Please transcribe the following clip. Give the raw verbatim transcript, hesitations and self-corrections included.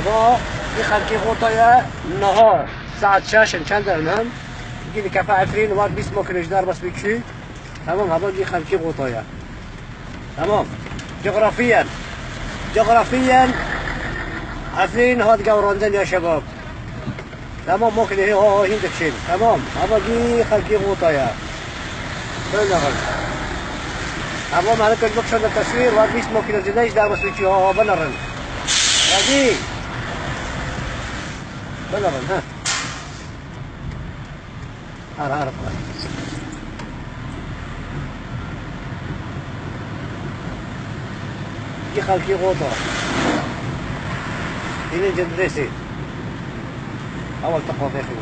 Ba, bir xelkê Xotaya niha saet şeş in, çend in hem? Gidî kefe Efrîn, var bîst makîne ji derbas bikişî. Tamam, hava bir xelkê Xotaya. Tamam. Coğrafiyen. Coğrafiyen. Efrîn hat gewrandin ya şebab. Tamam, makîne ha ha hîn dikişîn. Tamam, hava bir xelkê Xotaya. Böyle. Tamam, hani kız bak şurada tasvir var, bîst makîne ji derbas bikişî, ha ha, binirin. Hadi. Binirin, ha. Har har. Yî xelkî Xota. Yine cendresi. Awal taqwa xeyrî.